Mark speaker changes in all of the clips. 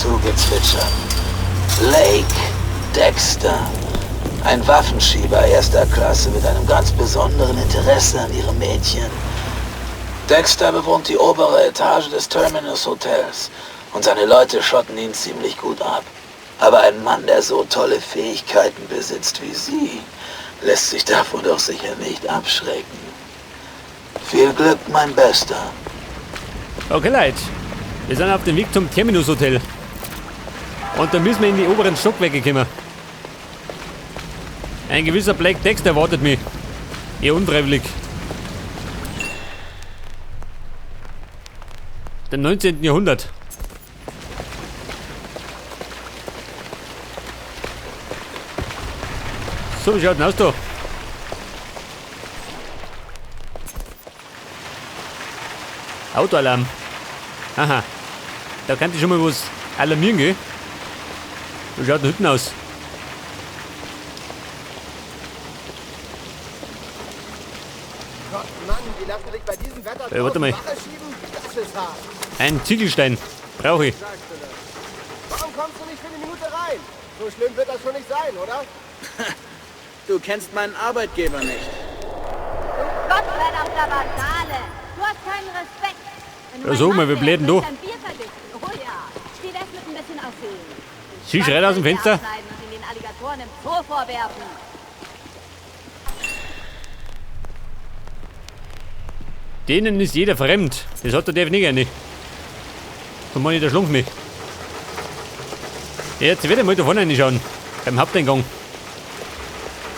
Speaker 1: Zugezwitscher. Blake Dexter. Ein Waffenschieber erster Klasse mit einem ganz besonderen Interesse an ihrem Mädchen. Dexter bewohnt die obere Etage des Terminus Hotels und seine Leute schotten ihn ziemlich gut ab. Aber ein Mann, der so tolle Fähigkeiten besitzt wie Sie, lässt sich davon doch sicher nicht abschrecken. Viel Glück, mein Bester.
Speaker 2: Okay, Leute. Wir sind auf dem Weg zum Terminus Hotel. Und da müssen wir in die oberen Stockwerke kommen. Ein gewisser Blake Dexter erwartet mich. Eher unfreiwillig. Dem 19. Jahrhundert. So, wie schaut denn aus da? Autoalarm. Aha. Da kann ich schon mal was alarmieren, gell? Wie schaut denn hinten aus?
Speaker 3: Gott, Mann, die lassen sich bei diesem Wetter
Speaker 2: Ey, warte mal.
Speaker 3: draußen Wache schieben? Das ist hart.
Speaker 2: Ein Ziegelstein. Brauche ich.
Speaker 3: Sagst du das? Warum kommst du nicht für eine Minute rein? So schlimm wird das schon nicht sein, oder?
Speaker 4: Du kennst meinen Arbeitgeber nicht.
Speaker 5: Gottverdammter Vandale! Du hast keinen Respekt! Wenn du
Speaker 2: Ja,
Speaker 5: mein
Speaker 2: sag mal,
Speaker 5: Mann
Speaker 2: wir
Speaker 5: wärst,
Speaker 2: bläden
Speaker 5: würd ich
Speaker 2: da.
Speaker 5: dein Bier vergiften. Oh ja. Wie wär's mit ein bisschen Arsen?
Speaker 2: Sie schreit aus dem Fenster.
Speaker 5: Abschneiden und ihn den Alligatoren im Zoo vorwerfen.
Speaker 2: Denen ist jeder fremd. Das hat der Dave nicht gerne. Und meine, der schlumpft mich. Jetzt werde ich mal da vorne reinschauen. Beim Haupteingang.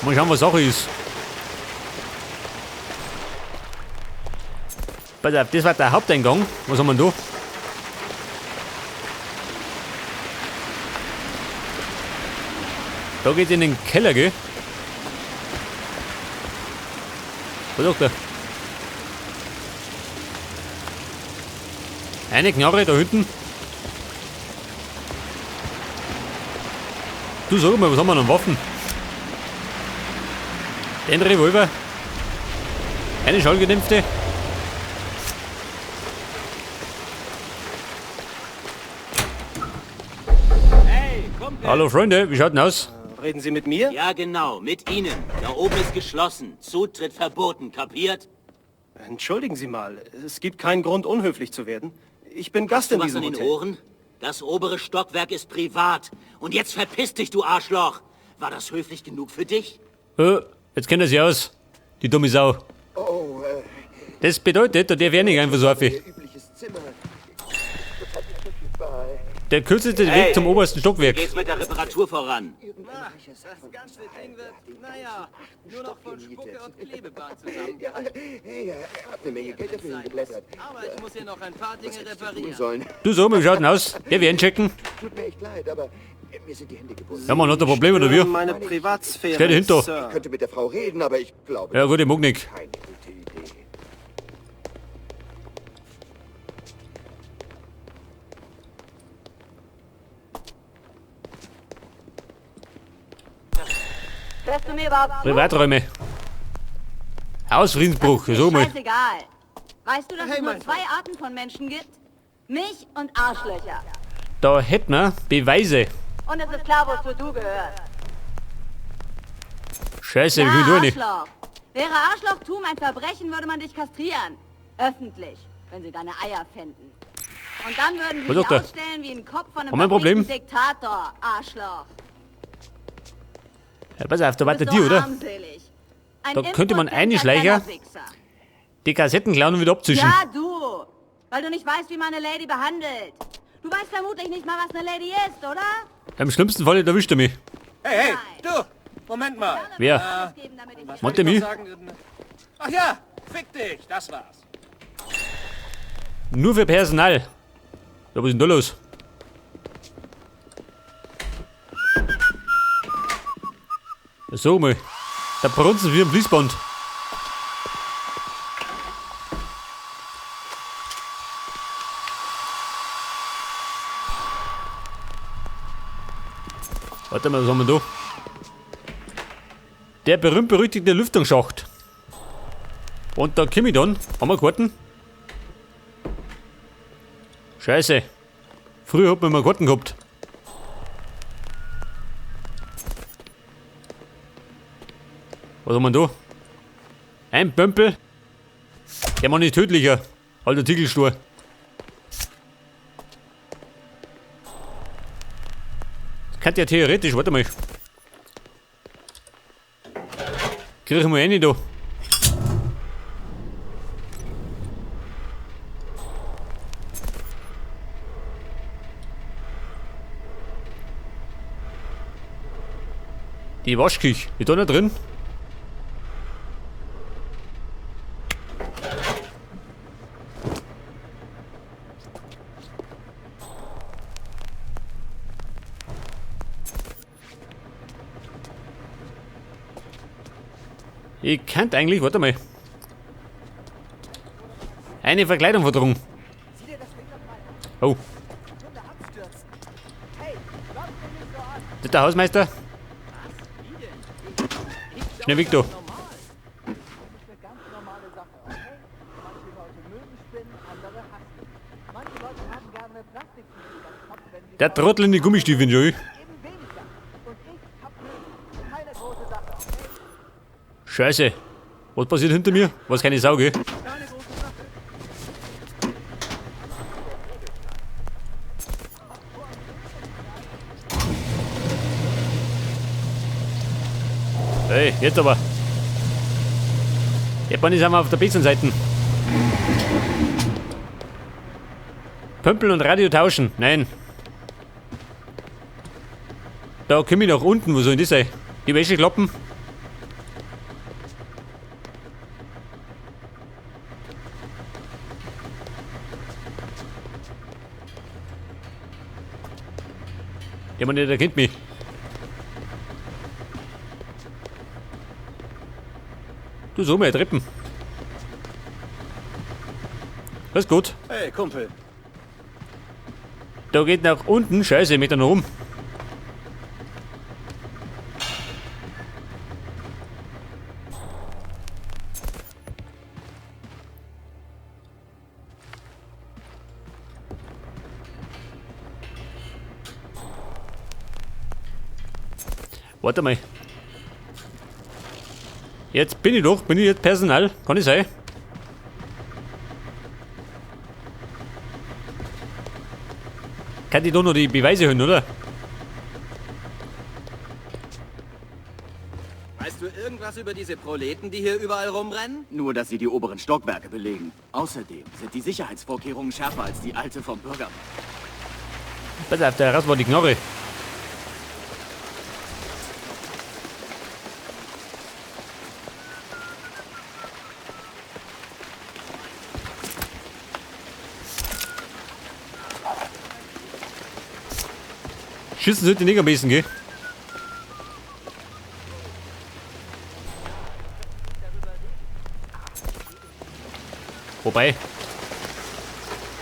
Speaker 2: Mal schauen, was Sache ist. Pass auf, das war der Haupteingang. Was haben wir denn da? Da geht's in den Keller, gell? Was sagt er? Eine Knarre da hinten. Du sag mal, was haben wir noch an Waffen? Den Revolver. Eine schallgedämpfte.
Speaker 4: Hey, Kumpel!
Speaker 2: Hallo Freunde, wie schaut denn aus?
Speaker 3: Reden Sie mit mir?
Speaker 4: Ja, genau, mit Ihnen. Da oben ist geschlossen. Zutritt verboten, kapiert?
Speaker 3: Entschuldigen Sie mal, es gibt keinen Grund, unhöflich zu werden. Ich bin Gast
Speaker 4: Du
Speaker 3: in
Speaker 4: was
Speaker 3: diesem
Speaker 4: an den
Speaker 3: Hotel.
Speaker 4: Ohren? Das obere Stockwerk ist privat. Und jetzt verpiss dich, du Arschloch! War das höflich genug für dich?
Speaker 2: Jetzt kennt er sich aus. Die dumme Sau. Das bedeutet, da darf ich nicht einfach so auf. Der kürzeste
Speaker 4: Hey.
Speaker 2: Weg zum obersten Stockwerk.
Speaker 4: Geht's mit der Reparatur voran?
Speaker 6: Das ganze Ding wird, naja, nur noch von Spucke und Klebeband zusammen.
Speaker 7: Ja, hey, er hat eine Menge Geld dafür hingeblättert.
Speaker 6: Aber ich muss hier noch ein paar Dinge
Speaker 7: Tun
Speaker 6: reparieren.
Speaker 7: sollen.
Speaker 2: Du sag mal, wie schaut denn aus? Der wir einchecken.
Speaker 7: Tut mir echt leid, aber mir sind die Hände gebunden.
Speaker 2: Ja, man hat ein Problem oder wie?
Speaker 3: Meine Privatsphäre,
Speaker 2: Stell dich hinter.
Speaker 3: Sir.
Speaker 7: Ich könnte mit der Frau reden, aber ich glaube,
Speaker 2: Ja gut, ich mag nicht.
Speaker 7: keine gute Idee.
Speaker 5: Hörst du mir überhaupt zu?
Speaker 2: Privaträume. Hausfriedensbruch, ja,
Speaker 5: Das ist
Speaker 2: sag
Speaker 5: mir
Speaker 2: mal.
Speaker 5: scheißegal. Weißt du, dass
Speaker 6: Hey,
Speaker 5: es nur
Speaker 6: mein
Speaker 5: zwei Arten von Menschen gibt? Mich und Arschlöcher.
Speaker 2: Da hätten wir Beweise.
Speaker 5: Und es ist klar, wozu du gehörst.
Speaker 2: Scheiße,
Speaker 5: Ja,
Speaker 2: wie viel nicht?
Speaker 5: Arschloch. Wäre Arschlochtum ein Verbrechen, würde man dich kastrieren. Öffentlich, wenn sie deine Eier fänden. Und dann würden sie
Speaker 2: Was
Speaker 5: dich
Speaker 2: sagt er?
Speaker 5: ausstellen wie einen Kopf von einem
Speaker 2: Haben wir ein Problem?
Speaker 5: verfickten Diktator, Arschloch.
Speaker 2: Ja, pass auf, da
Speaker 5: Du
Speaker 2: wartet
Speaker 5: bist
Speaker 2: die,
Speaker 5: so
Speaker 2: oder?
Speaker 5: armselig. Ein
Speaker 2: Da könnte man
Speaker 5: impotenter
Speaker 2: einschleichen.
Speaker 5: Kellerwichser.
Speaker 2: Die Kassetten klauen und wieder abzischen.
Speaker 5: Ja, du. Weil du nicht weißt, wie man eine Lady behandelt. Du weißt vermutlich nicht mal, was eine Lady ist, oder?
Speaker 2: Im schlimmsten Fall erwischt er mich.
Speaker 6: Hey, hey, du! Moment mal.
Speaker 2: Wer?
Speaker 5: Alles geben, damit ich dich
Speaker 2: Meint der mich?
Speaker 6: Sagen, ach ja, fick dich, das war's.
Speaker 2: Nur für Personal. Ja, was ist denn da los? Ja, sag mal. Da brunzen wir am Fließband. Warte mal, was haben wir da? Der berühmt-berüchtigte Lüftungsschacht. Und da komm ich dann. Haben wir Karten? Scheiße. Früher hat man immer Karten gehabt. Was haben wir da? Ein Pömpel. Der Mann ist tödlicher. Alter Tickelstur. Das könnte ja theoretisch, warte mal. Krieg ich mal rein da. Die Waschküche, ist da noch drin? Ich könnte eigentlich, warte mal, eine Verkleidung verdrungen. Oh. Das ist der Hausmeister. Schnell weg da. Der Trottel in die Gummistiefeln, Joey. Scheiße. Was passiert hinter mir? Was keine Sau, gell? Hey, jetzt aber. Jetzt sind wir auf der besseren Seite. Pömpel und Radio tauschen. Nein. Da komme ich nach unten. Wo soll denn das sein? Die Wäsche kloppen. Der Mann, der kennt mich. Du, so mehr Treppen. Alles gut.
Speaker 6: Hey, Kumpel.
Speaker 2: Da geht nach unten. Scheiße, ich möchte da noch rum. Warte mal. Jetzt bin ich doch, bin ich jetzt Personal? Kann ich sein? Kann ich doch noch die Beweise hören, oder?
Speaker 6: Weißt du irgendwas über diese Proleten, die hier überall rumrennen?
Speaker 4: Nur, dass sie die oberen Stockwerke belegen. Außerdem sind die Sicherheitsvorkehrungen schärfer als die alte vom Bürger.
Speaker 2: Pass auf, da raus war die Knarre. Schießen sollte nicht am besten, gell? Wobei,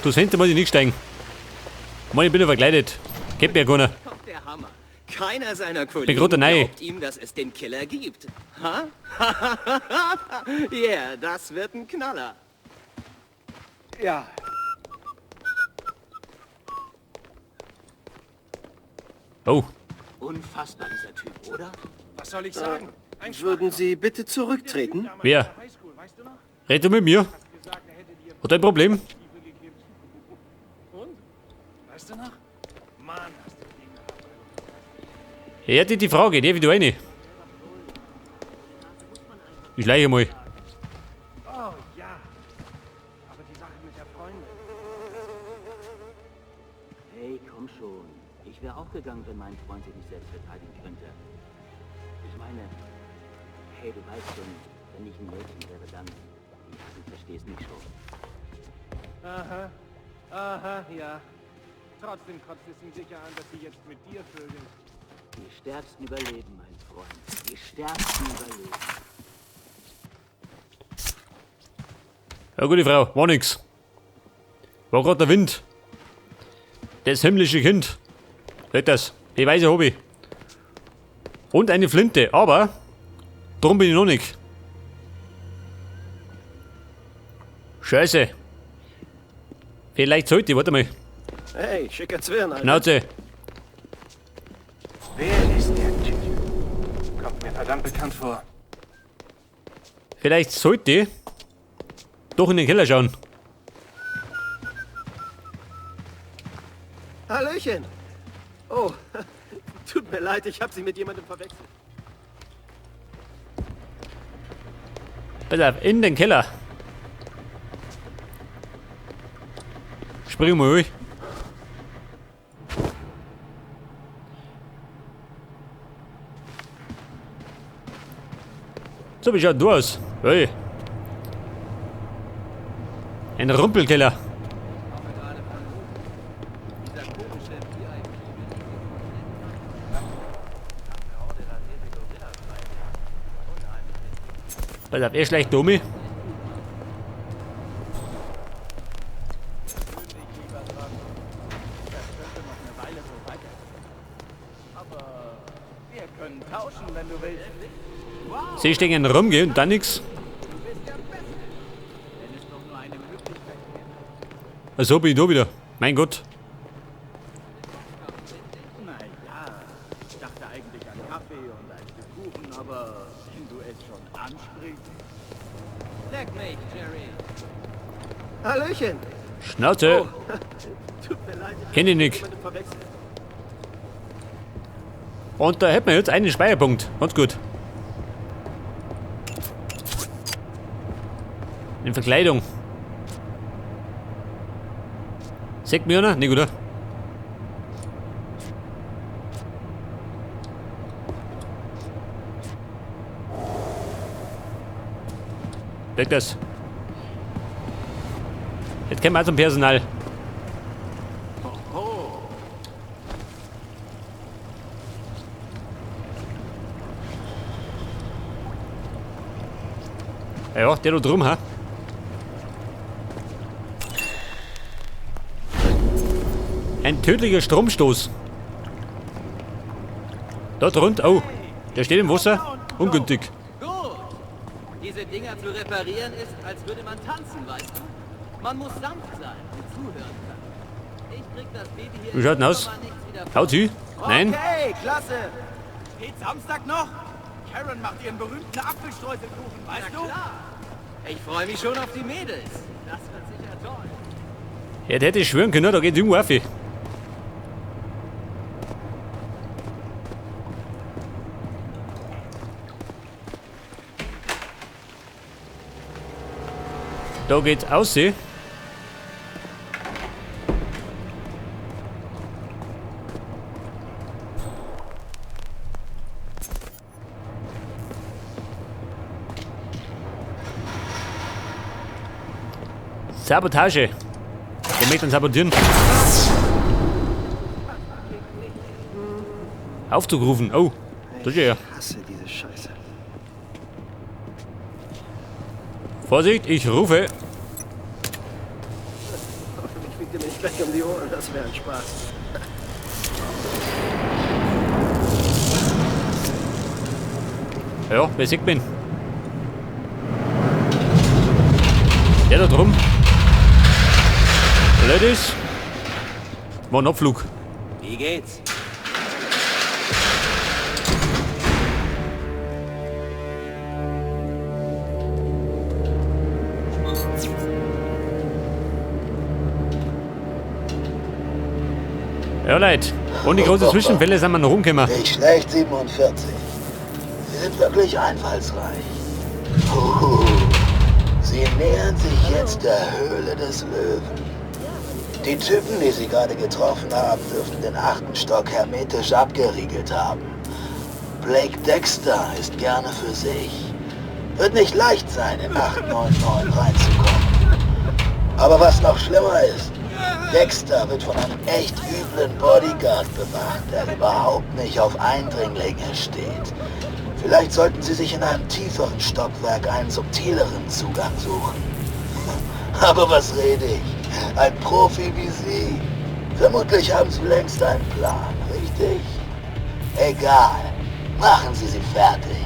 Speaker 2: du Fenster muss ich nicht steigen. Mann, ich bin ja verkleidet. Kennt mir ja keiner.
Speaker 6: Kommt der Hammer. Keiner seiner
Speaker 2: Bin
Speaker 6: Kollegen
Speaker 2: grad dabei.
Speaker 6: glaubt ihm, dass es den Killer gibt. Ha? Yeah, das wird ein Knaller.
Speaker 3: Ja.
Speaker 2: Oh.
Speaker 4: Unfassbar, dieser Typ, oder?
Speaker 8: Was soll ich sagen? Ein
Speaker 3: Würden Sie bitte zurücktreten?
Speaker 2: Wer? Red du mit mir? Hat er ein Problem?
Speaker 8: Und? Weißt du noch? Mann, hast du den gehabt.
Speaker 2: Ja, die Frage, die wie du eine. Ich schleiche mal.
Speaker 8: Oh ja. Aber die Sache mit der Freundin.
Speaker 4: Hey, komm schon. Ich wäre auch gegangen, wenn mein Freund sich nicht selbst verteidigen könnte. Ich meine, hey, du weißt schon, wenn ich ein Mädchen wäre, dann... Ja, du verstehst mich schon.
Speaker 8: Aha. Aha, ja. Trotzdem kotzt es ihn sicher an, dass sie jetzt mit dir vögelt.
Speaker 4: Die Stärksten überleben, mein Freund. Die Stärksten überleben.
Speaker 2: Ja, gute Frau, war nix. War grad der Wind. Das himmlische Kind. Seht das? Die weiße Hobby. Und eine Flinte, aber drum bin ich noch nicht. Scheiße. Vielleicht sollte ich, warte mal.
Speaker 3: Hey, schicker Zwirn, Alter.
Speaker 2: Schnauze.
Speaker 8: Wer ist der Typ? Kommt mir verdammt bekannt vor.
Speaker 2: Vielleicht sollte ich doch in den Keller schauen.
Speaker 3: Hallöchen. Oh, tut mir leid, ich habe Sie mit jemandem verwechselt.
Speaker 2: Pass auf, in den Keller. Spring mal ruhig. So, wie schaut du aus? Hey. Ein Rumpelkeller. Pass auf, er schleicht Domi. Sie stehen rum, gell, und dann nix. Also bin ich da wieder. Mein Gott.
Speaker 8: Naja, ich dachte eigentlich an Kaffee und ein Stück Kuchen, aber wenn du es schon ansprichst.
Speaker 6: Leck mich, Jerry.
Speaker 3: Hallöchen.
Speaker 2: Schnauze.
Speaker 3: Oh, tut mir leid, ich
Speaker 2: Kenn ich
Speaker 3: hab
Speaker 2: nicht.
Speaker 3: jemanden verwechselt.
Speaker 2: Und da hätten wir jetzt einen Speicherpunkt. Ganz gut. In Verkleidung. Sieht mich einer? Nicht, oder? Weg das. Jetzt kommen wir auch zum Personal. Ja, der da drum, ha? Ein tödlicher Stromstoß. Da drunter, oh, der steht im Wasser. Ungünstig.
Speaker 6: Gut. Diese Dinger zu reparieren ist, als würde man tanzen, weißt du? Man muss sanft sein und zuhören können. Ich krieg das Baby hier
Speaker 2: Wie schaut denn aus?
Speaker 6: immer nichts wieder
Speaker 2: Haut sie? Nein?
Speaker 8: Okay, klasse. Geht Samstag noch? Karen macht ihren berühmten Apfelstreuselkuchen, weißt
Speaker 6: Na
Speaker 8: du?
Speaker 6: klar. Ich freue mich schon auf die Mädels. Das wird sicher toll.
Speaker 2: Ja, der hätte ich schwören können, da geht irgendwo auf. Da geht's aus. Sabotage. Der möchte uns sabotieren. Aufzug rufen. Oh, das ist ja.
Speaker 3: Ich hasse diese Scheiße.
Speaker 2: Vorsicht, ich rufe.
Speaker 3: Hoffentlich fliegt er mir nicht gleich um die Ohren, das wäre ein Spaß.
Speaker 2: Ja, wer sieht mich? Der da drum. Ladies. War ein Abflug.
Speaker 6: Wie geht's?
Speaker 2: Ja, Leute. Ohne große Zwischenfälle sind wir noch rumgekommen.
Speaker 1: Nicht schlecht, 47. Sie sind wirklich einfallsreich. Huhu. Sie nähern sich jetzt der Höhle des Löwen. Die Typen, die Sie gerade getroffen haben, dürften den 8. Stock hermetisch abgeriegelt haben. Blake Dexter ist gerne für sich. Wird nicht leicht sein, in 899 reinzukommen. Aber was noch schlimmer ist, Dexter wird von einem echt üblen Bodyguard bewacht, der überhaupt nicht auf Eindringlinge steht. Vielleicht sollten Sie sich in einem tieferen Stockwerk einen subtileren Zugang suchen. Aber was rede ich? Ein Profi wie Sie. Vermutlich haben Sie längst einen Plan, richtig? Egal. Machen Sie sie fertig.